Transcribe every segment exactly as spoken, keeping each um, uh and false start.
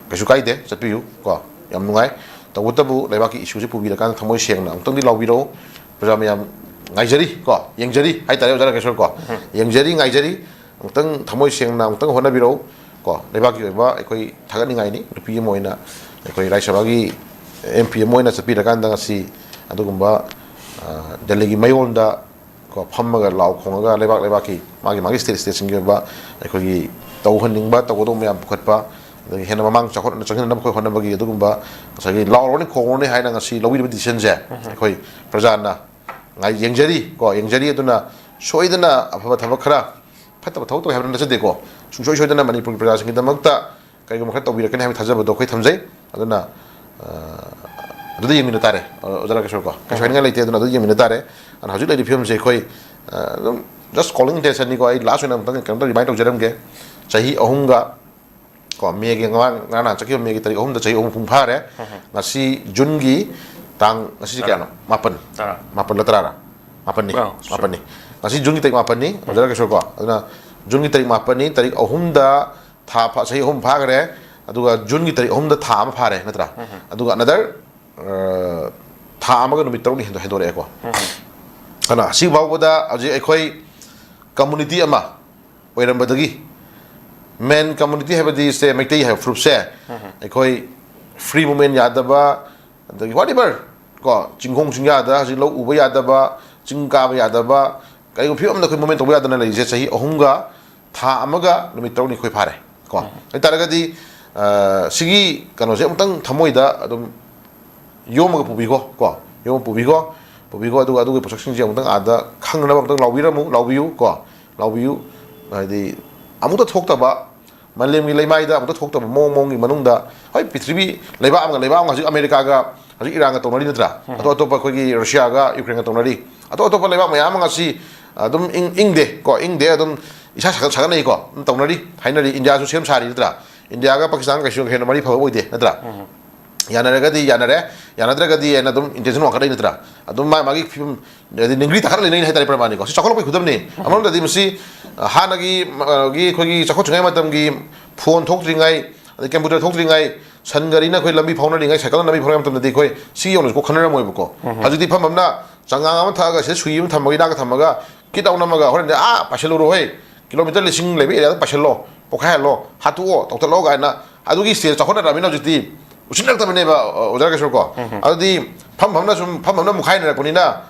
ꯀꯩꯁꯨ ꯀꯥꯏꯗꯦ, ꯆꯠꯄꯤꯌꯨ ꯀꯣ, ꯌꯥꯝ ꯅꯨꯡꯉꯥꯏ꯫ ꯇꯧꯕꯇꯕꯨ ꯂꯩꯕꯥꯛꯀꯤ ꯏꯁꯨꯁꯦ ꯄꯨꯕꯤꯔꯀꯥꯟꯗ ꯊꯃꯣꯏ ꯁꯦꯡꯅ ꯑꯃꯨꯛꯇꯪꯗꯤ ꯂꯥꯎꯕꯤꯔꯛꯎ꯫ ꯄ꯭ꯔꯖꯥ ꯃꯌꯥꯝ ꯉꯥꯏꯖꯔꯤ ꯀꯣ, ꯌꯦꯡꯖꯔꯤ ꯍꯥꯏꯇꯥꯔꯦ ꯑꯣꯖꯥ ꯔꯥꯀꯦꯁꯣꯔ ꯀꯣ, ꯌꯦꯡꯖꯔꯤ, ꯉꯥꯏꯖꯔꯤ꯫ ꯑꯃꯨꯛꯇꯪ ꯊꯃꯣꯏ ꯁꯦꯡꯅ ꯑꯃꯨꯛꯇꯪ ꯍꯣꯠꯅꯕꯤꯔꯛꯎ ꯀꯣ꯫ ꯂꯩꯕꯥꯛꯀꯤ ꯑꯣꯏꯕ ꯑꯩꯈꯣꯏ ꯊꯥꯒꯠꯅꯤꯡꯉꯥꯏꯅꯤ, ꯅꯨꯄꯤ ꯑꯃ ꯑꯣꯏꯅ, ꯑꯩꯈꯣꯏ ꯔꯥꯖ꯭ꯌ ꯁꯚꯥꯒꯤ ꯑꯦꯝ ꯄꯤ ꯑꯃ ꯑꯣꯏꯅ ꯆꯠꯄꯤꯔꯀꯥꯟꯗ ꯉꯁꯤ ꯑꯗꯨꯒꯨꯝꯕ, ꯑ, ꯗꯦꯜꯂꯤꯒꯤ ꯃꯌꯣꯜꯗ ꯀꯣ, ꯐꯝꯃꯒ ꯂꯥꯎ ꯈꯣꯡꯉꯒ ꯂꯩꯕꯥꯛ ꯂꯩꯕꯥꯛꯀꯤ ꯃꯥꯒꯤ ꯃꯥꯒꯤ ꯁ꯭ꯇꯦꯠ ꯁ꯭ꯇꯦꯠꯁꯤꯡꯒꯤ ꯑꯣꯏꯕ ꯑꯩꯈꯣꯏꯒꯤ ꯇꯧꯍꯟꯅꯤꯡꯕ ꯇꯧꯒꯗꯧꯕ ꯃꯌꯥꯝ ꯄꯨꯈꯠꯄ, ꯑꯗꯒꯤ ꯍꯦꯟꯅ ꯃꯃꯥꯡ ꯆꯥꯎꯈꯠꯅ ꯆꯪꯁꯤꯟꯅꯕ ꯑꯩꯈꯣꯏ ꯍꯣꯠꯅꯕꯒꯤ ꯑꯗꯨꯒꯨꯝꯕ ꯉꯁꯥꯏꯒꯤ ꯂꯥꯎꯔꯣꯅꯦ ꯈꯣꯡꯉꯣꯅꯦ ꯍꯥꯏꯅ ꯉꯁꯤ ꯂꯧꯕꯤꯔꯤꯕ ꯗꯤꯁꯤꯖꯟꯁꯦ ꯑꯩꯈꯣꯏ ꯄ꯭ꯔꯖꯥꯅ ꯉꯥꯏ-, ꯌꯦꯡꯖꯔꯤ ꯀꯣ, ꯌꯦꯡꯖꯔꯤ꯫ ꯑꯗꯨꯅ ꯁꯣꯏꯗꯅ ꯑꯐꯕ ꯊꯕꯛ ꯈꯔ, ꯐꯠꯇꯕ ꯊꯕꯛ ꯇꯧꯋꯦ ꯍꯥꯏꯕ ꯅꯠꯆꯗꯦꯀꯣ, ꯁꯨꯡꯁꯣꯏ ꯁꯣꯏꯗꯅ ꯃꯅꯤꯄꯨꯔꯒꯤ ꯄ꯭ꯔꯖꯥꯁꯤꯡꯒꯤꯗꯃꯛꯇ ꯀꯩꯒꯨꯝꯕ ꯈꯔ ꯇꯧꯕꯤꯔꯛꯀꯅꯤ ꯍꯥꯏꯕꯒꯤ ꯊꯥꯖꯕꯗꯣ ꯑꯩꯈꯣꯏ ꯊꯝꯖꯩ꯫ ꯑꯗꯨꯅ, ꯑ, ꯑꯗꯨꯗ ꯌꯦꯡꯃꯤꯟꯅ ꯇꯥꯔꯦ, ꯑ, ꯑꯣꯖꯥ ꯔꯥꯀꯦꯁꯣꯔ ꯀꯣ, ꯀꯩꯁꯨ ꯍꯥꯏꯅꯤꯡꯉꯥꯏ ꯂꯩꯇꯦ꯫ ꯑꯗꯨꯅ ꯑꯗꯨꯗ ꯌꯦꯡꯃꯤꯟꯅ ꯇꯥꯔꯦ꯫ ꯑꯗꯨꯅ ꯍꯧꯖꯤꯛ ꯂꯩꯔꯤꯕ ꯐꯤꯕꯝꯁꯦ ꯑꯩꯈꯣꯏ, ꯑ, ꯑꯗꯨꯝ just calling attentionꯅꯤꯀꯣ, ꯑꯩ ꯂꯥꯁ ꯑꯣꯏꯅ ꯑꯃꯨꯛꯇꯪ ꯀꯩꯅꯣꯝꯇ ꯔꯤꯃꯥꯏꯟ ꯇꯧꯖꯔꯝꯒꯦ꯫ ꯆꯍꯤ ꯑꯍꯨꯝꯒ ꯀꯣ, ꯃꯦꯒꯤ ꯉꯔꯥꯡ, ꯉꯔꯥꯡ ꯅꯍꯥꯟ ꯆꯠꯈꯤꯕ ꯃꯦꯒꯤ ꯇꯥꯔꯤꯛ ꯑꯍꯨꯝꯗ ꯆꯍꯤ ꯑꯍꯨꯝ ꯃꯄꯨꯡ ꯐꯥꯔꯦ꯫ ꯉꯁꯤ ꯖꯨꯟꯒꯤ ꯇꯥꯡ, ꯉꯁꯤꯁꯦ ꯀꯌꯥꯅꯣ? ꯃꯥꯄꯟ꯫ ꯇꯔꯥ꯫ ꯃꯥꯄꯟꯂ ꯇꯔꯥꯔ? ꯃꯥꯄꯟꯅꯤ꯫ ꯑꯥ, ꯁꯨꯔꯦ꯫ ꯃꯥꯄꯟꯅꯤ꯫ ꯉꯁꯤ ꯖꯨꯟꯒꯤ ꯇꯥꯔꯤꯛ ꯃꯥꯄꯟꯅꯤ, ꯑꯣꯖꯥ ꯔꯥꯀꯦꯁꯣꯔ ꯀꯣ꯫ ꯑꯗꯨꯅ ꯖꯨꯟꯒꯤ ꯇꯥꯔꯤꯛ ꯃꯥꯄꯟꯅꯤ, ꯇꯥꯔꯤꯛ ꯑꯍꯨꯝꯗ ꯊꯥ ꯐꯥ-, ꯆꯍꯤ ꯑꯍꯨꯝ ꯐꯥꯈ꯭ꯔꯦ꯫ ꯑꯗꯨꯒ ꯖꯨꯟꯒꯤ ꯇꯥꯔꯤꯛ ꯑꯍꯨꯝꯗ ꯊꯥ ꯑꯃ ꯐꯥꯔꯦ, ꯅꯠꯇ꯭ꯔꯥ? ꯑꯗꯨꯒ another, ꯑ, ꯊꯥ ꯑꯃꯒ ꯅꯨꯃꯤꯠ ꯇꯔꯨꯛꯅꯤ ꯍꯦꯟꯗꯣ-, ꯍꯦꯟꯗꯣꯔꯛꯑꯦꯀꯣ꯫ ꯑꯗꯨꯅ ꯁꯤ ꯐꯥꯎꯕꯗ ꯍꯧꯖꯤꯛ ꯑꯩꯈꯣꯏ community ꯑꯃ ꯑꯣꯏꯔꯝꯕꯗꯒꯤ, main community ꯍꯥꯏꯕꯗꯤ ꯁꯦ ꯃꯩꯇꯩ ꯍꯥꯏꯕ ꯐꯨꯔꯨꯞꯁꯦ, ꯑꯩꯈꯣꯏ free movement ꯌꯥꯗꯕ, ꯑꯗꯒꯤ whatever ꯀꯣ, ꯆꯤꯡꯈꯣꯡ ꯆꯤꯡꯌꯥꯗ ꯍꯧꯖꯤꯛ ꯂꯧ ꯎꯕ ꯌꯥꯗꯕ, ꯆꯤꯡ ꯀꯥꯕ ꯌꯥꯗꯕ, ꯀꯔꯤꯒꯨꯝꯕ ꯐꯤꯕꯝ ꯑꯃꯗ ꯑꯩꯈꯣꯏ movement ꯇꯧꯕ ꯌꯥꯗꯅ ꯂꯩꯔꯤꯁꯦ ꯆꯍꯤ ꯑꯍꯨꯝꯒ ꯊꯥ ꯑꯃꯒ ꯅꯨꯃꯤꯠ ꯇꯔꯨꯛꯅꯤ ꯑꯩꯈꯣꯏ ꯐꯥꯔꯦ ꯀꯣ꯫ ꯑꯗꯨ ꯑꯣꯏꯇꯥꯔꯒꯗꯤ, ꯑ, ꯁꯤꯒꯤ ꯀꯩꯅꯣꯁꯦ ꯑꯃꯨꯛꯇꯪ ꯊꯃꯣꯏꯗ ꯑꯗꯨꯝ ꯌꯣꯝꯃꯒ ꯄꯨꯕꯤꯈꯣ ꯀꯣ, ꯌꯣꯝꯃ ꯄꯨꯕꯤꯈꯣ, ꯄꯨꯕꯤꯈꯣ꯫ ꯑꯗꯨꯒ ꯑꯗꯨꯒꯤ ꯄꯣꯠꯁꯛꯁꯤꯡꯁꯦ ꯑꯃꯨꯛꯇꯪ ꯑꯥꯗ ꯈꯪꯅꯕ ꯑꯃꯨꯛꯇꯪ ꯂꯥꯎꯕꯤꯔꯝꯃꯨ, ꯂꯥꯎꯕꯤꯌꯨ ꯀꯣ, ꯂꯥꯎꯕꯤꯌꯨ꯫ ꯍꯥꯏꯗꯤ ꯑꯃꯨꯛꯇ ꯊꯣꯛꯇꯕ, ꯃꯥꯂꯦꯝꯒꯤ ꯂꯩꯃꯥꯏꯗ ꯑꯃꯨꯛꯇ ꯊꯣꯛꯇꯕ ꯃꯑꯣꯡ ꯃꯑꯣꯡꯒꯤ ꯃꯅꯨꯡꯗ, ꯍꯣꯏ, ꯄ꯭ꯔꯤꯊꯤꯕꯤ ꯂꯩꯕꯥꯛ ꯑꯃꯒ ꯂꯩꯕꯥꯛ ꯑꯃꯒ, ꯍꯧꯖꯤꯛ ꯑꯃꯦꯔꯤꯀꯥꯒ ꯍꯧꯖꯤꯛ ꯏꯔꯥꯟꯒ ꯇꯧꯅꯔꯤ ꯅꯠꯇ꯭ꯔꯥ? ꯑꯇꯣꯞ ꯑꯇꯣꯞꯄ ꯑꯩꯈꯣꯏꯒꯤ ꯔꯨꯁꯤꯌꯥꯒ ꯌꯨꯀ꯭ꯔꯦꯟꯒ ꯇꯧꯅꯔꯤ꯫ ꯑꯇꯣꯞ ꯑꯇꯣꯞꯄ ꯂꯩꯕꯥꯛ ꯃꯌꯥꯝ ꯑꯃ ꯉꯁꯤ ꯑꯗꯨꯝ ꯏꯪ-, ꯏꯪꯗꯦ ꯀꯣ, ꯏꯪꯗꯦ, ꯑꯗꯨꯝ ꯏꯁꯥ ꯁꯥꯒꯠ-, ꯁꯥꯒꯠꯅꯩꯀꯣ, ꯑꯗꯨꯝ ꯇꯧꯅꯔꯤ, ꯍꯥꯏꯅꯔꯤ꯫ ꯏꯟꯗꯤꯌꯥꯁꯨ ꯁꯦꯝ ꯁꯥꯔꯤ ꯅꯠꯇ꯭ꯔꯥ? ꯏꯟꯗꯤꯌꯥꯒ ꯄꯥꯀꯤꯁꯇꯥꯟꯒ ꯀꯩꯁꯨ ꯍꯦꯟꯅ ꯃꯔꯤ ꯐꯕ ꯑꯣꯏꯗꯦ ꯅꯠꯇ꯭ꯔꯥ? ꯌꯥꯅꯔꯒꯗꯤ ꯌꯥꯅꯔꯦ, ꯌꯥꯅꯗ꯭ꯔꯒꯗꯤ ꯍꯥꯏꯅ ꯑꯗꯨꯝ intention ꯋꯥꯡꯈꯠꯂꯛꯏ ꯅꯠꯇ꯭ꯔꯥ? ꯑꯗꯨꯝ ꯃꯥ ꯃꯥꯒꯤ ꯐꯤꯕꯝ, ꯍꯥꯏꯗꯤ ꯅꯤꯡꯒ꯭ꯔꯤ ꯇꯥꯈꯠꯂ ꯂꯩꯅꯩ ꯍꯥꯏꯇꯥꯔꯦ ꯄ꯭ꯔꯃꯥꯅꯤꯀꯣ꯫ ꯁꯤ ꯆꯥꯎꯈꯠꯂꯛꯄꯒꯤ ꯈꯨꯗꯝꯅꯤ꯫ ꯑꯃꯔꯣꯝꯗꯗꯤ ꯃꯁꯤ, ꯑ, ꯍꯥꯟꯅꯒꯤ, ꯑ, ꯒꯤ ꯑꯩꯈꯣꯏꯒꯤ ꯆꯥꯎꯈꯠꯇ꯭ꯔꯤꯉꯩ ꯃꯇꯝꯒꯤ phone ꯊꯣꯛꯇ꯭ꯔꯤꯉꯩ, ꯑꯗꯩ ꯀꯝꯄ꯭ꯌꯨꯇꯔ ꯊꯣꯛꯇ꯭ꯔꯤꯉꯩ ꯁꯟ ꯒꯥꯔꯤꯅ ꯑꯩꯈꯣꯏ ꯂꯝꯕꯤ ꯐꯥꯎꯅꯔꯤꯉꯩ, ꯁꯥꯏꯀꯜꯅ ꯂꯝꯕꯤ ꯐꯥꯎꯅꯔꯤꯉꯩ ꯃꯇꯝꯗꯗꯤ ꯑꯩꯈꯣꯏ ꯁꯤ ꯌꯧꯅꯁꯨ ꯀꯣꯛ ꯈꯟꯅꯔꯝꯃꯣꯏꯕꯀꯣ꯫ ꯍꯧꯖꯤꯛꯇꯤ ꯐꯝ ꯐꯝꯅ ꯆꯉꯥꯡ ꯑꯃ ꯊꯛꯑꯒ ꯁꯤꯗ ꯁꯨꯏ ꯑꯃ ꯊꯝꯃꯒ ꯏꯅꯥꯛꯇ ꯊꯝꯃꯒ ꯀꯤꯠ ꯑꯥꯎꯠ ꯅꯝꯃꯒ ꯍꯣꯔꯦꯟꯗꯤ ꯑꯥ ꯄꯥꯏꯁꯤꯜꯂꯨꯔꯣ ꯍꯣꯏ, ꯀꯤꯂꯣꯃꯤꯇꯔ ꯂꯤꯁꯤꯡ ꯂꯩꯕ ꯑꯦꯔꯤꯌꯥꯗ ꯄꯥꯏꯁꯤꯜꯂꯣ, ꯄꯣꯛꯈꯥꯏꯍꯜꯂꯣ, ꯍꯥꯠꯇꯣꯛꯑꯣ, ꯇꯧꯊꯠꯂꯣ ꯀꯥꯏꯅ ꯑꯗꯨꯒꯤ ꯁ꯭ꯇꯦꯖ ꯆꯥꯎꯈꯠꯅꯔꯛꯑꯕꯅꯤꯅ ꯍꯧꯖꯤꯛꯇꯤ ꯎꯁꯤꯠꯅꯔꯛꯇꯕꯅꯦꯕ, ꯑ, ꯑꯣꯖꯥ ꯔꯥꯀꯦꯁꯣꯔ ꯀꯣ꯫ ꯑꯗꯨꯗꯤ ꯐꯝ ꯐꯝꯅ ꯁꯨꯝ ꯐꯝ ꯐꯝꯅ ꯃꯨꯛꯈꯥꯏꯅꯔꯛꯄꯅꯤꯅ,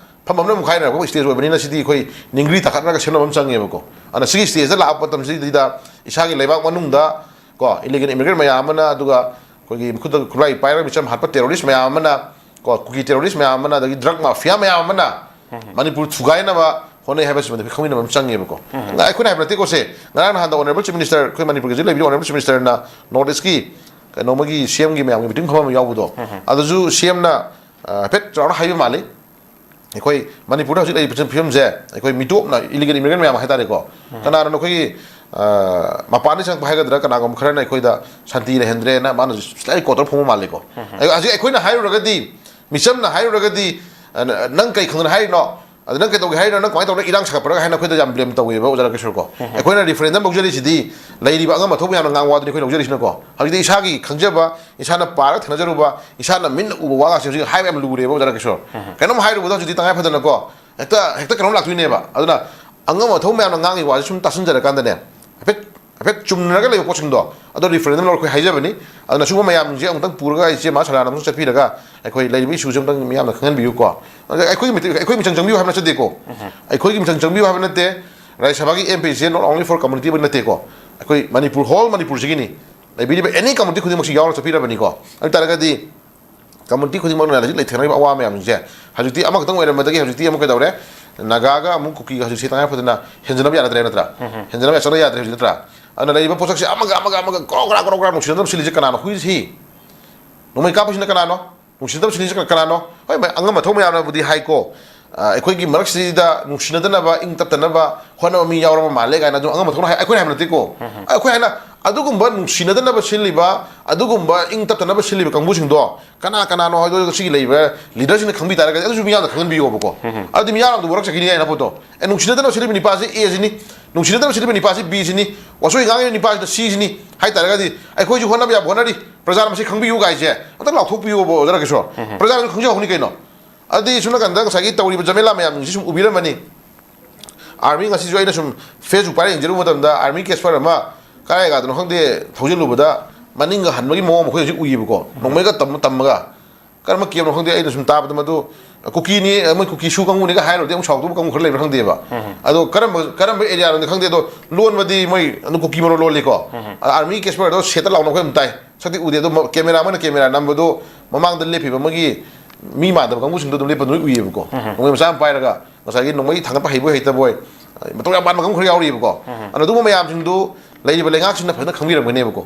ꯐꯝ ꯐꯝꯅ ꯃꯨꯛꯈꯥꯏꯅꯔꯛꯄ ꯁ꯭ꯇꯦꯖ ꯑꯣꯏꯕꯅꯤꯅ ꯁꯤꯗꯤ ꯑꯩꯈꯣꯏ ꯅꯤꯡꯒ꯭ꯔꯤ ꯇꯥꯈꯠꯅꯔꯒ ꯁꯦꯝꯅꯕ ꯑꯃ ꯆꯪꯉꯦꯕꯀꯣ꯫ ꯑꯗꯨꯅ ꯁꯤꯒꯤ ꯁ꯭ꯇꯦꯖꯇ ꯂꯥꯛꯄ ꯃꯇꯝꯁꯤꯗꯩꯗ ꯏꯁꯥꯒꯤ ꯂꯩꯕꯥꯛ ꯃꯅꯨꯡꯗ ꯀꯣ, ꯏꯂꯤꯒꯦꯜ ꯏꯃꯤꯒ꯭ꯔꯦꯟ ꯃꯌꯥꯝ ꯑꯃꯅ, ꯑꯗꯨꯒ ꯑꯩꯈꯣꯏꯒꯤ ꯃꯈꯨꯠꯇ ꯈꯨꯠꯂꯥꯏ ꯄꯥꯏꯔꯒ ꯃꯤꯆꯝ ꯍꯥꯠꯄ ꯇꯦꯔꯣꯔꯤꯁ ꯃꯌꯥꯝ ꯑꯃꯅ ꯀꯣ, ꯀꯨꯀꯤ ꯇꯦꯔꯣꯔꯤꯁ ꯃꯌꯥꯝ ꯑꯃꯅ, ꯑꯗꯒꯤ ꯗ꯭ꯔꯒ ꯃꯥꯐꯤꯌꯥ ꯃꯌꯥꯝ ꯑꯃꯅ ꯃꯅꯤꯄꯨꯔ ꯊꯨꯒꯥꯏꯅꯕ ꯍꯣꯠꯅꯩ ꯍꯥꯏꯕꯁꯤꯃꯗꯤ ꯑꯩꯈꯣꯏ ꯈꯪꯃꯤꯟꯅꯕ ꯑꯃ ꯆꯪꯉꯦꯕꯀꯣ꯫ ꯑꯩꯈꯣꯏꯅ ꯍꯥꯏꯕ ꯅꯠꯇꯦꯀꯣ ꯁꯦ, ꯉꯔꯥꯡ ꯅꯍꯥꯟꯗ ꯑꯣꯅꯔꯦꯕꯜ ꯆꯤꯐ ꯃꯤꯅꯤꯁꯇꯔ, ꯑꯩꯈꯣꯏ ꯃꯅꯤꯄꯨꯔꯒꯤ ꯍꯧꯖꯤꯛ ꯂꯩꯕꯤꯔꯤꯕ ꯑꯣꯅꯔꯦꯕꯜ ꯆꯤꯐ ꯃꯤꯅꯤꯁꯇꯔꯅ ꯅꯣꯔꯠ ꯏꯁꯀꯤ ꯀꯩꯅꯣꯃꯒꯤ ꯁꯤ ꯑꯦꯝꯒꯤ ꯃꯌꯥꯝꯒꯤ ꯃꯤꯇꯤꯡ ꯐꯝꯐꯝ ꯑꯃ ꯌꯥꯎꯕꯗꯣ, ꯑꯗꯨꯁꯨ ꯁꯤ ꯑꯦꯝꯅ ꯍꯥꯏꯐꯦꯠ ꯆꯥꯎꯔꯥꯛꯅ ꯍꯥꯏꯕ ꯃꯥꯜꯂꯤ꯫ ꯑꯩꯈꯣꯏ ꯃꯅꯤꯄꯨꯔꯗ ꯍꯧꯖꯤꯛ ꯂꯩꯔꯤꯕ ꯐꯤꯕꯝꯁꯦ, ꯑꯩꯈꯣꯏ ꯃꯤꯇꯣꯞꯅ, ꯏꯂꯤꯒꯦꯜ ꯏꯃꯤꯒ꯭ꯔꯦꯟ ꯃꯌꯥꯝ ꯍꯥꯏꯇꯥꯔꯦꯀꯣ, ꯀꯅꯥꯅꯣ ꯑꯩꯈꯣꯏꯒꯤ, ꯑ, ꯃꯄꯥꯟꯗ ꯆꯪꯉꯛꯄ ꯍꯥꯏꯒꯗ꯭ꯔꯥ, ꯀꯅꯥꯒꯨꯝꯕ ꯈꯔꯅ ꯑꯩꯈꯣꯏꯗ ꯁꯥꯟꯇꯤ ꯂꯩꯍꯟꯗ꯭ꯔꯦꯅ ꯃꯥꯅ ꯁ꯭ꯂꯥꯏꯠ ꯀꯣꯇꯔ ꯐꯣꯡꯕ ꯃꯥꯜꯂꯤꯀꯣ꯫ ꯑꯗꯣ ꯍꯧꯖꯤꯛ ꯑꯩꯈꯣꯏꯅ ꯍꯥꯏꯔꯨꯔꯒꯗꯤ, ꯃꯤꯆꯝꯅ ꯍꯥꯏꯔꯨꯔꯒꯗꯤ, "ꯑ, ꯅ-, ꯅꯪ ꯀꯩ ꯈꯪꯗꯅ ꯍꯥꯏꯔꯤꯅꯣ? ꯑꯗ ꯅꯪ ꯀꯩꯗꯧꯒꯦ ꯍꯥꯏꯔꯤꯅꯣ? ꯅꯪ ꯀꯃꯥꯏꯅ ꯇꯧꯔꯒ ꯏꯔꯥꯡ ꯁꯥꯒꯠꯄ꯭ꯔꯥ?" ꯍꯥꯏꯅ ꯑꯩꯈꯣꯏꯗ ꯌꯥꯝ ꯕ꯭ꯂꯦꯝ ꯇꯧꯋꯦꯕ, ꯑꯣꯖꯥ ꯔꯥꯀꯦꯁꯣꯔ ꯀꯣ꯫ ꯑꯩꯈꯣꯏꯅ ꯔꯤꯐꯔꯦꯟꯗꯝ ꯂꯧꯖꯔꯤꯁꯤꯗꯤ ꯂꯩꯔꯤꯕ ꯑꯉꯝ ꯑꯊꯧ ꯃꯌꯥꯝꯅ ꯉꯥꯡꯕ ꯋꯥꯗꯨꯅꯤ ꯑꯩꯈꯣꯏ ꯂꯧꯖꯔꯤꯁꯤꯅꯀꯣ꯫ ꯍꯧꯖꯤꯛꯇꯤ ꯏꯁꯥꯒꯤ ꯈꯪꯖꯕ, ꯏꯁꯥꯅ ꯄꯥꯔꯒ ꯊꯦꯡꯅꯖꯔꯨꯕ, ꯏꯁꯥꯅ ꯃꯤꯠꯅ ꯎꯕ ꯋꯥꯒꯁꯦ ꯍꯧꯖꯤꯛ ꯍꯥꯏꯕ ꯌꯥꯝ ꯂꯨꯔꯦꯕ, ꯑꯣꯖꯥ ꯔꯥꯀꯦꯁꯣꯔ꯫ ꯀꯩꯅꯣꯝ ꯍꯥꯏꯔꯨꯕꯗ ꯍꯧꯖꯤꯛꯇꯤ ꯇꯉꯥꯏ ꯐꯗꯅꯀꯣ, ꯍꯦꯛꯇ, ꯍꯦꯛꯇ ꯀꯩꯅꯣꯝ ꯂꯥꯛꯇꯣꯏꯅꯦꯕ꯫ ꯑꯗꯨꯅ ꯑꯉꯝ ꯑꯊꯧ ꯃꯌꯥꯝꯅ ꯉꯥꯡꯉꯤ ꯋꯥꯁꯦ ꯁꯨꯝ ꯇꯥꯁꯤꯟꯖꯔꯀꯥꯟꯗꯅꯦ, ꯍꯥꯏꯐꯦꯠ, ꯍꯥꯏꯐꯦꯠ ꯆꯨꯝꯅꯔꯒ ꯂꯩꯕ ꯄꯣꯠꯁꯤꯡꯗꯣ, ꯑꯗꯣ ꯔꯤꯐꯔꯦꯟꯗꯝ ꯂꯧꯔ ꯑꯩꯈꯣꯏ ꯍꯥꯏꯖꯕꯅꯤ꯫ ꯑꯗꯨꯅ ꯁꯤꯒꯨꯝꯕ ꯃꯌꯥꯝꯁꯦ ꯑꯃꯨꯛꯇꯪ ꯄꯨꯔꯒ ꯏꯆꯦ ꯃꯥ ꯁꯔꯥꯅ ꯑꯃꯨꯛ ꯆꯠꯄꯤꯔꯒ ꯑꯩꯈꯣꯏ ꯂꯩꯔꯤꯕ ꯏꯁꯨꯁꯦ ꯑꯃꯨꯛꯇꯪ ꯃꯤꯌꯥꯝꯅ ꯈꯪꯍꯟꯕꯤꯌꯨꯀꯣ꯫ ꯑꯗ ꯑꯩꯈꯣꯏꯒꯤ ꯃꯤꯇꯤꯡ, ꯑꯩꯈꯣꯏ ꯃꯤꯆꯪ ꯆꯪꯕꯤꯌꯨ ꯍꯥꯏꯕ ꯅꯠꯆꯗꯦꯀꯣ꯫ ꯑꯩꯈꯣꯏꯒꯤ ꯃꯤꯆꯪ ꯆꯪꯕꯤꯌꯨ ꯍꯥꯏꯕ ꯅꯠꯇꯦ꯫ ꯔꯥꯖ꯭ꯌ ꯁꯚꯥꯒꯤ M ꯄꯤꯁꯦ not only for community ꯑꯃ ꯅꯠꯇꯦꯀꯣ꯫ ꯑꯩꯈꯣꯏ ꯃꯅꯤꯄꯨꯔ, ꯍꯣꯜ ꯃꯅꯤꯄꯨꯔꯁꯤꯒꯤꯅꯤ꯫ ꯂꯩꯕꯤꯔꯤꯕ ꯑꯦꯅꯤ ꯀꯝꯃꯨꯅꯤꯇꯤ ꯈꯨꯗꯤꯡꯃꯛꯁꯤ ꯌꯥꯎꯔꯒ ꯆꯠꯄꯤꯔꯕꯅꯤꯀꯣ꯫ ꯑꯗꯨ ꯑꯣꯏ ꯇꯥꯔꯒꯗꯤ ꯀꯝꯃꯨꯅꯤꯇꯤ ꯈꯨꯗꯤꯡꯃꯛꯅ ꯍꯧꯖꯤꯛ ꯂꯩꯊꯦꯡꯅꯔꯤꯕ ꯑꯋꯥ ꯃꯌꯥꯝꯁꯦ ꯍꯧꯖꯤꯛꯇꯤ ꯑꯃꯈꯛꯇꯪ ꯑꯣꯏꯔꯝꯕꯗꯒꯤ ꯍꯧꯖꯤꯛꯇꯤ ꯑꯃꯨꯛ ꯀꯩꯗꯧꯔꯦ? ꯅꯥꯒꯥꯒ ꯑꯃꯨꯛ ꯀꯨꯀꯤꯒ ꯍꯧꯖꯤꯛꯁꯦ ꯇꯉꯥꯏ ꯐꯗꯅ ꯍꯦꯟꯖꯟꯅꯕ ꯌꯥꯅꯗ꯭ꯔꯦ ꯅꯠꯇ꯭ꯔꯥ? ꯍꯦꯟꯖꯟꯅꯕ ꯌꯥꯆꯠꯅ ꯌꯥꯗ꯭ꯔꯦ ꯍꯧꯖꯤꯛ ꯅꯠꯇ꯭ꯔꯥ? ꯑꯗꯨꯅ ꯂꯩꯔꯤꯕ ꯄꯣꯠꯁꯛꯁꯦ ꯑꯃꯒ ꯑꯃꯒ ꯑꯃꯒ ꯀ꯭ꯔꯣꯛ ꯀ꯭ꯔꯥ ꯀ꯭ꯔꯣꯛ ꯀ꯭ꯔꯥ ꯅꯨꯡꯁꯤꯅꯗꯕ ꯁꯤꯜꯂꯤꯁꯦ ꯀꯅꯥꯅꯣ? ꯍꯨꯏꯁꯤ ꯅꯣꯡꯃꯩ ꯀꯥꯞꯄꯁꯤꯅ ꯀꯅꯥꯅꯣ? ꯅꯨꯡꯁꯤꯅꯗꯕ ꯁꯤꯜꯂꯤꯁꯦ ꯀꯅꯥꯅꯣ? ꯍꯣꯏ, ꯃ-, ꯑꯉꯝ ꯑꯊꯧ ꯃꯌꯥꯝꯅꯕꯨꯗꯤ ꯍꯥꯏꯀꯣ, ꯑ, ꯑꯩꯈꯣꯏꯒꯤ ꯃꯔꯛꯁꯤꯗ ꯅꯨꯡꯁꯤꯅꯗꯅꯕ, ꯏꯪ ꯇꯞꯇꯅꯕ ꯍꯣꯠꯅꯕ ꯃꯤ ꯌꯥꯎꯔꯕ ꯃꯥꯜꯂꯦ ꯀꯥꯏꯅ ꯑꯗꯨꯝ ꯑꯉꯝ ꯑꯊꯧꯅ ꯍꯥꯏ, ꯑꯩꯈꯣꯏꯅ ꯍꯥꯏꯕ ꯅꯠꯇꯦꯀꯣ꯫ ꯑꯩꯈꯣꯏ ꯍꯥꯏꯅ ꯑꯗꯨꯒꯨꯝꯕ ꯅꯨꯡꯁꯤꯅꯗꯅꯕ ꯁꯤꯜꯂꯤꯕ, ꯑꯗꯨꯒꯨꯝꯕ ꯏꯪ ꯇꯞꯇꯅꯕ ꯁꯤꯜꯂꯤꯕ ꯀꯥꯡꯕꯨꯁꯤꯡꯗꯣ ꯀꯅꯥ ꯀꯅꯥꯅꯣ ꯍꯥꯏꯗꯣ ꯁꯤꯒꯤ ꯂꯩꯕ ꯂꯤꯗꯔꯁꯤꯡꯅ ꯈꯪꯕꯤ ꯇꯥꯔꯒꯗꯤ ꯑꯗꯨꯁꯨ ꯃꯤꯌꯥꯝꯗ ꯈꯪꯍꯟꯕꯤꯌꯣꯕꯀꯣ꯫ ꯑꯗꯨꯗꯤ ꯃꯤꯌꯥꯝ ꯑꯗꯨ ꯋꯥꯔꯛꯆꯈꯤꯅꯤ ꯍꯥꯏꯅ ꯄꯣꯠꯇꯣ꯫ ꯑꯦ, ꯅꯨꯡꯁꯤꯅꯗꯅꯕ ꯁꯤꯜꯂꯤꯕ ꯅꯤꯄꯥꯁꯤ ꯑꯦꯁꯤꯅꯤ, ꯅꯨꯡꯁꯤꯅꯗꯅꯕ ꯁꯤꯜꯂꯤꯕ ꯅꯤꯄꯥꯁꯤ ꯕꯤꯁꯤꯅꯤ, ꯋꯥꯁꯣꯏ ꯉꯥꯡꯉꯤꯕ ꯅꯤꯄꯥꯁꯤꯗ ꯁꯤꯁꯤꯅꯤ ꯍꯥꯏ ꯇꯥꯔꯒꯗꯤ ꯑꯩꯈꯣꯏꯁꯨ ꯍꯣꯠꯅꯕ ꯌꯥꯕ ꯍꯣꯠꯅꯔꯤ, ꯄ꯭ꯔꯖꯥꯅ ꯃꯁꯤ ꯈꯪꯕꯤꯌꯨ ꯀꯥꯏꯁꯦ ꯑꯝꯇꯪ ꯂꯥꯎꯊꯣꯛꯄꯤꯌꯣꯕ ꯑꯣꯖꯥ ꯔꯥꯀꯦꯁꯣꯔ꯫ ꯄ꯭ꯔꯖꯥꯅꯁꯨ ꯈꯪꯖꯍꯧꯅꯤ ꯀꯩꯅꯣ꯫ ꯑꯗꯨꯗꯤ ꯁꯣꯝ ꯅꯥꯀꯟꯗ ꯉꯁꯥꯏꯒꯤ ꯇꯧꯔꯤꯕ ꯖꯃꯦꯂꯥ ꯃꯌꯥꯝꯁꯤꯡꯁꯤ ꯁꯨꯝ ꯎꯕꯤꯔꯝꯃꯅꯤ꯫ ꯑꯥꯔꯃꯤ ꯉꯁꯤꯁꯨ ꯑꯩꯅ ꯁꯨꯝ Facebook ꯄꯥꯏꯔ ꯌꯦꯡꯖꯔꯨꯕ ꯃꯇꯝꯗ ꯑꯥꯔꯃꯤ ꯀꯦꯁꯄꯔ ꯑꯃ ꯀꯗꯥꯏ ꯀꯗꯥꯏꯗꯅꯣ ꯈꯪꯗꯦ ꯊꯧꯖꯤꯜꯂꯨꯕꯗ ꯃꯅꯤꯡꯒ ꯍꯟꯕꯒꯤ ꯃꯑꯣꯡ ꯑꯃ ꯑꯩꯈꯣꯏ ꯍꯧꯖꯤꯛ ꯎꯏꯌꯦꯕꯀꯣ꯫ ꯅꯣꯡꯃꯩꯒ ꯇꯝꯃ ꯇꯝꯃꯒ ꯀꯔꯝꯕ ꯀꯦꯞꯅꯣ ꯈꯪꯗꯦ꯫ ꯑꯩꯅ ꯁꯨꯝ ꯇꯥꯕꯗ ꯃꯗꯨ ꯀꯨꯀꯤꯅꯤ, ꯃꯣꯏ ꯀꯨꯀꯤ ꯁꯨ ꯀꯥꯡꯕꯨꯅꯤꯒ ꯍꯥꯏꯔꯨꯔꯗꯤ ꯑꯃꯨꯛ ꯁꯥꯎꯗꯧꯕ ꯀꯥꯡꯕꯨ ꯈꯔ ꯂꯩꯕ꯭ꯔꯥ ꯈꯪꯗꯦꯕ꯫ ꯑꯗꯣ ꯀꯔꯝꯕ ꯀꯔꯝꯕ ꯑꯦꯔꯤꯌꯥꯅꯣꯗꯤ ꯈꯪꯗꯦ꯫ ꯑꯗꯣ ꯂꯣꯟꯕꯗꯤ ꯃꯣꯏ ꯑꯗꯨꯝ ꯀꯨꯀꯤ ꯃꯔꯣꯟ ꯂꯣꯜꯂꯤꯀꯣ꯫ ꯑꯗ ꯑꯥꯔꯃꯤ ꯀꯦꯁꯄꯔꯗꯣ ꯁꯦꯠꯇ ꯂꯥꯎꯅ ꯑꯩꯈꯣꯏ ꯑꯗꯨꯝ ꯇꯥꯏ꯫ ꯁꯛꯇꯤ ꯎꯗꯦ꯫ ꯑꯗꯣ ꯃ-, ꯀꯦꯃꯦꯔꯥ, ꯃꯣꯏꯅ ꯀꯦꯃꯦꯔꯥ ꯅꯝꯕꯗꯣ ꯃꯃꯥꯡꯗ ꯂꯦꯞꯄꯤꯕ ꯃꯣꯏꯒꯤ ꯃꯤ ꯃꯥꯟꯗꯕ ꯀꯥꯡꯕꯨꯁꯤꯡꯗꯣ ꯑꯗꯨꯝ ꯂꯦꯞꯄ ꯂꯣꯏ ꯎꯏꯌꯦꯕꯀꯣ꯫ ꯅꯣꯡꯃꯩ ꯃꯆꯥ ꯑꯃ ꯄꯥꯏꯔꯒ ꯉꯁꯥꯏꯒꯤ ꯅꯣꯡꯃꯩ ꯊꯥꯡꯒꯠꯄ ꯍꯩꯕꯣꯏ ꯍꯩꯇꯕꯣꯏ, ꯃꯇꯧ ꯌꯥꯝ ꯃꯥꯟꯕ ꯀꯥꯡꯕꯨ ꯈꯔ ꯌꯥꯎꯔꯤꯕꯀꯣ꯫ ꯑꯗꯣ ꯑꯗꯨꯒꯨꯝꯕ ꯃꯌꯥꯝꯁꯤꯡꯗꯨ ꯂꯩꯔꯤꯕ ꯂꯩꯉꯥꯛꯁꯤꯡꯅ ꯐꯖꯅ ꯈꯪꯕꯤꯔꯝꯒꯅꯦꯕꯀꯣ꯫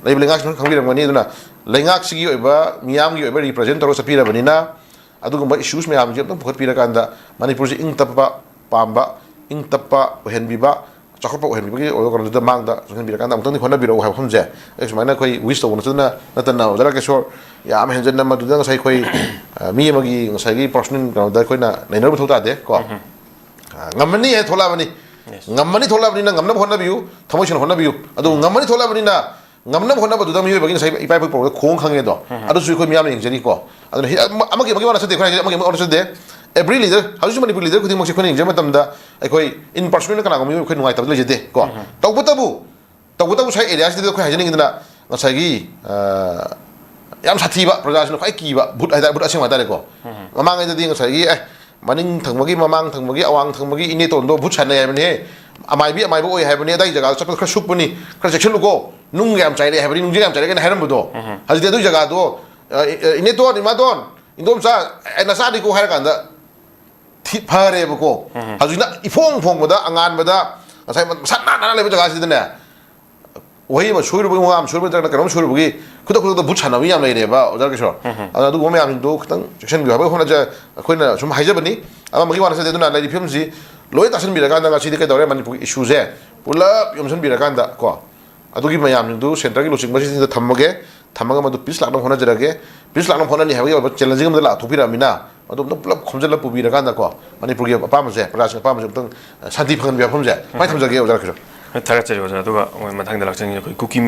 ꯂꯩꯔꯤꯕ ꯂꯩꯉꯥꯛꯁꯤꯡꯅ ꯈꯪꯕꯤꯔꯝꯒꯅꯤ꯫ ꯑꯗꯨꯅ ꯂꯩꯉꯥꯛꯁꯤꯒꯤ ꯑꯣꯏꯕ, ꯃꯤꯌꯥꯝꯒꯤ ꯑꯣꯏꯕ ꯔꯤꯄ꯭ꯔꯖꯦꯟ ꯇꯧꯔꯒ ꯆꯠꯄꯤꯔꯕꯅꯤꯅ ꯑꯗꯨꯒꯨꯝꯕ ꯏꯁꯨꯁ ꯃꯌꯥꯝꯁꯦ ꯑꯝꯇꯪ ꯄꯨꯈꯠꯄꯤꯔꯀꯥꯟꯗ ꯃꯅꯤꯄꯨꯔꯁꯦ ꯏꯪ ꯇꯞꯄ ꯄꯥꯝꯕ, ꯏꯪ ꯇꯞꯄ ꯑꯣꯏꯍꯟꯕꯤꯕ, ꯆꯥꯎꯈꯠꯄ ꯑꯣꯏꯍꯟꯕꯤꯕꯒꯤ ꯑꯣꯏꯕ ꯀꯩꯅꯣꯗꯨꯗ ꯃꯥꯡꯗ ꯆꯪꯍꯟꯕꯤꯔꯀꯥꯟꯗ ꯑꯃꯨꯛꯇꯪꯗꯤ ꯍꯣꯠꯅꯕꯤꯔꯛꯎ ꯍꯥꯏꯕ ꯋꯥꯐꯝꯁꯦ꯫ ꯑꯩ ꯁꯨꯃꯥꯏꯅ ꯑꯩꯈꯣꯏ ꯋꯤꯁ ꯇꯧꯕ ꯅꯠꯇꯅ, ꯅꯠꯇꯅ ꯑꯣꯖꯥ ꯔꯥꯀꯦꯁꯣꯔ ꯌꯥꯝ ꯍꯦꯟꯖꯟꯅ ꯃꯗꯨꯗ ꯉꯁꯥꯏ ꯑꯩꯈꯣꯏ, ꯑ, ꯃꯤ ꯑꯃꯒꯤ ꯉꯁꯥꯏꯒꯤ ꯄꯔꯁꯣꯅꯦꯜ ꯀꯩꯅꯣꯗ ꯑꯩꯈꯣꯏꯅ ꯅꯩꯅꯔꯨꯕ ꯃꯊꯧ ꯇꯥꯗꯦ ꯀꯣ꯫ ꯑ, ꯉꯝꯃꯅꯤ ꯍꯥꯏꯅ ꯊꯣꯛꯂꯛꯑꯕꯅꯤ꯫ ꯉꯝꯃꯅꯤ ꯊꯣꯛꯂꯛꯑꯕꯅꯤꯅ ꯉꯝꯅꯕ ꯍꯣꯠꯅꯕꯤꯌꯨ, ꯊꯃꯣꯏ ꯁꯦꯡꯅ ꯍꯣꯠꯅꯕꯤꯌꯨ꯫ ꯑꯗꯨ ꯉꯝꯃꯅꯤ ꯊꯣꯛꯂꯛꯑꯕꯅꯤꯅ ꯉꯝꯅꯕ ꯍꯣꯠꯅꯕꯗꯨꯗ ꯃꯤꯑꯣꯏꯕꯒꯤ ꯉꯁꯥꯏ ꯏꯄꯥ ꯏꯄꯨꯒꯤ ꯄꯥꯎꯔꯧꯗ ꯈꯣꯡ ꯈꯪꯉꯦ ꯑꯗꯣ꯫ ꯑꯗꯨꯁꯨ ꯑꯩꯈꯣꯏ ꯃꯤꯌꯥꯝꯅ ꯌꯦꯡꯖꯔꯤꯀꯣ꯫ ꯑꯗꯨꯅ ꯍꯤ-, ꯑꯃ-, ꯑꯃꯒꯤ, ꯑꯃꯒꯤ ꯋꯥ ꯅꯠꯆꯗꯦ, ꯑꯩꯈꯣꯏꯅ ꯍꯥꯏꯁꯦ ꯑꯃꯒꯤ, ꯑꯃꯒꯤ ꯋꯥ ꯅꯠꯆꯗꯦ꯫ Every leader, ꯍꯧꯖꯤꯛꯁꯨ ꯃꯅꯤꯄꯨꯔ ꯂꯤꯗꯔ ꯈꯨꯗꯤꯡꯃꯛꯁꯦ ꯑꯩꯈꯣꯏꯅ ꯌꯦꯡꯖꯕ ꯃꯇꯝꯗ ꯑꯩꯈꯣꯏ in personal ꯀꯅꯥꯒꯨꯝꯕ ꯃꯤꯑꯣꯏ ꯑꯩꯈꯣꯏ ꯅꯨꯡꯉꯥꯏꯇꯕ ꯂꯩꯖꯗꯦ ꯀꯣ꯫ ꯇꯧꯕꯇꯕꯨ, ꯇꯧꯕꯇꯕꯨ ꯉꯁꯥꯏ ꯑꯦꯔꯤꯌꯥꯁꯤꯗ ꯑꯩꯈꯣꯏ ꯍꯥꯏꯖꯅꯤꯡꯉꯤꯗꯅ ꯉꯁꯥꯏꯒꯤ, ꯑ, ꯌꯥꯝ ꯁꯥꯊꯤꯕ, ꯄ꯭ꯔꯖꯥꯁꯤꯅ ꯈ꯭ꯋꯥꯏ ꯀꯤꯕ ꯚꯨꯠ ꯍꯥꯏꯇꯥꯔꯦ, ꯚꯨꯠ ꯑꯁꯦꯡꯕ ꯍꯥꯏꯇꯥꯔꯦꯀꯣ꯫ ꯃꯃꯥꯡꯉꯩꯗꯗꯤ ꯉꯁꯥꯏꯒꯤ, ꯑꯦ, ꯃꯅꯤꯡ ꯊꯪꯕꯒꯤ, ꯃꯃꯥꯡ ꯊꯪꯕꯒꯤ, ꯑꯋꯥꯡ ꯊꯪꯕꯒꯤ ꯏꯅꯦꯇꯣꯟꯗꯣ ꯚꯨꯠ ꯁꯥꯟꯅꯩ ꯍꯥꯏꯕꯅꯦ, ꯑꯃꯥꯏꯕꯤ, ꯑꯃꯥꯏꯕ ꯑꯣꯏ ꯍꯥꯏꯕꯅꯦ, ꯑꯗꯥꯏ ꯖꯒꯥꯗ ꯆꯠꯄꯗ ꯈꯔ ꯁꯨꯛꯄꯅꯤ, ꯈꯔ ꯆꯦꯛꯁꯤꯜꯂꯨꯀꯣ, ꯅꯨꯡꯒ ꯌꯥꯝ ꯆꯥꯏꯔꯛꯑꯦ ꯍꯥꯏꯕꯅꯤ, ꯅꯨꯡꯁꯦ ꯌꯥꯝ ꯆꯥꯏꯔꯛꯑꯦꯅ ꯍꯥꯏꯔꯝꯕꯗꯣ꯫ ꯍꯧꯖꯤꯛꯇꯤ ꯑꯗꯨꯏ ꯖꯒꯥꯗꯣ, ꯑ, ꯏ-, ꯑ, ꯏꯅꯦꯇꯣꯟ, ꯏꯃꯥꯇꯣꯟ, ꯏꯟꯗꯣꯝꯆꯥ, ꯑꯦ, ꯅꯆꯥꯅꯤꯀꯣ ꯍꯥꯏꯔꯀꯥꯟꯗ ꯊꯤ-, ꯐꯔꯦꯕꯀꯣ꯫ ꯍꯧꯖꯤꯛꯅ ꯏꯐꯣꯡ ꯐꯣꯡꯕꯗ, ꯑꯉꯥꯟꯕꯗ, ꯉꯁꯥꯏ ꯃꯁꯥ ꯅꯥꯟ ꯅꯥꯟꯅ ꯂꯩꯕ ꯖꯒꯥꯁꯤꯗꯅꯦ, ꯋꯥꯍꯩ ꯑꯃ ꯁꯣꯏꯔꯨꯕꯒꯤ, ꯋꯥ ꯑꯃ ꯁꯣꯏꯔꯨꯕ ꯅꯠꯇ꯭ꯔꯒꯅ ꯀꯩꯅꯣꯝ ꯁꯣꯏꯔꯨꯕꯒꯤ ꯈꯨꯗꯛ ꯈꯨꯗꯛꯇ ꯚꯨꯠ ꯁꯥꯟꯅꯕ ꯌꯥꯝ ꯂꯩꯔꯦꯕ, ꯑꯣꯖꯥ ꯀꯤꯁꯣꯔ꯫ ꯑꯗꯨꯅ ꯑꯗꯨꯒꯨꯝꯕ ꯃꯌꯥꯝꯁꯤꯡꯗꯣ ꯈꯤꯇꯪ ꯆꯦꯛꯁꯤꯟꯕꯤꯌꯨ ꯍꯥꯏꯕꯒꯤ ꯍꯣꯠꯅꯖ-, ꯑꯩꯈꯣꯏꯅ ꯁꯨꯝ ꯍꯥꯏꯖꯕꯅꯤ꯫ ꯑꯃ ꯑꯃꯒꯤ ꯋꯥ ꯅꯠꯆꯗꯦ꯫ ꯑꯗꯨꯅ ꯂꯩꯔꯤꯕ ꯐꯤꯕꯝꯁꯤ ꯂꯣꯏ ꯇꯥꯁꯤꯟꯕꯤꯔꯀꯥꯟꯗ ꯉꯁꯤꯗꯤ ꯀꯩꯗꯧꯔꯦ, ꯃꯅꯤꯄꯨꯔꯒꯤ ꯏꯁꯨꯁꯦ ꯄꯨꯂꯞ ꯌꯣꯝꯁꯤꯟꯕꯤꯔꯀꯥꯟꯗ ꯀꯣ, ꯑꯗꯨꯒꯤ ꯃꯌꯥꯝꯁꯤꯡꯗꯨ centreꯒꯤ ꯂꯨꯆꯤꯡꯕꯁꯤꯡꯗ ꯊꯝꯃꯒꯦ꯫ ꯊꯝꯃꯒ ꯃꯗꯨ peace ꯂꯥꯛꯅꯕ ꯍꯣꯠꯅꯖꯔꯒꯦ꯫ Peace ꯂꯥꯛꯅꯕ ꯍꯣꯠꯅꯅꯤ ꯍꯥꯏꯕꯒꯤ ꯑꯣꯏꯕ challenging ꯑꯃꯗ ꯂꯥꯛꯊꯣꯛꯄꯤꯔꯛꯑꯃꯤꯅ, ꯃꯗꯨ ꯑꯝꯇ ꯄꯨꯂꯞ ꯈꯣꯝꯖꯤꯜꯂ ꯄꯨꯕꯤꯔꯀꯥꯟꯗꯀꯣ, ꯃꯅꯤꯄꯨꯔꯒꯤ ꯑꯄꯥꯝꯕꯁꯦ, ꯄ꯭ꯔꯖꯥꯁꯤꯡ ꯑꯄꯥꯝꯕꯁꯦ ꯑꯝꯇꯪ, ꯑ, ꯁꯥꯟꯇꯤ ꯐꯪꯍꯟꯕ ꯋꯥꯐꯝꯁꯦ ꯁꯨꯃꯥꯏꯅ ꯊꯝꯖꯒꯦ, ꯑꯣꯖꯥ ꯀꯤꯁꯣꯔ꯫ ꯊꯥꯒꯠꯆꯔꯤ ꯑꯣꯖꯥ꯫ ꯑꯗꯨꯒ ꯃꯊꯪꯗ ꯂꯥꯛꯆꯅꯤꯡꯉꯤ ꯑꯩꯈꯣꯏ ꯀꯨꯀꯤ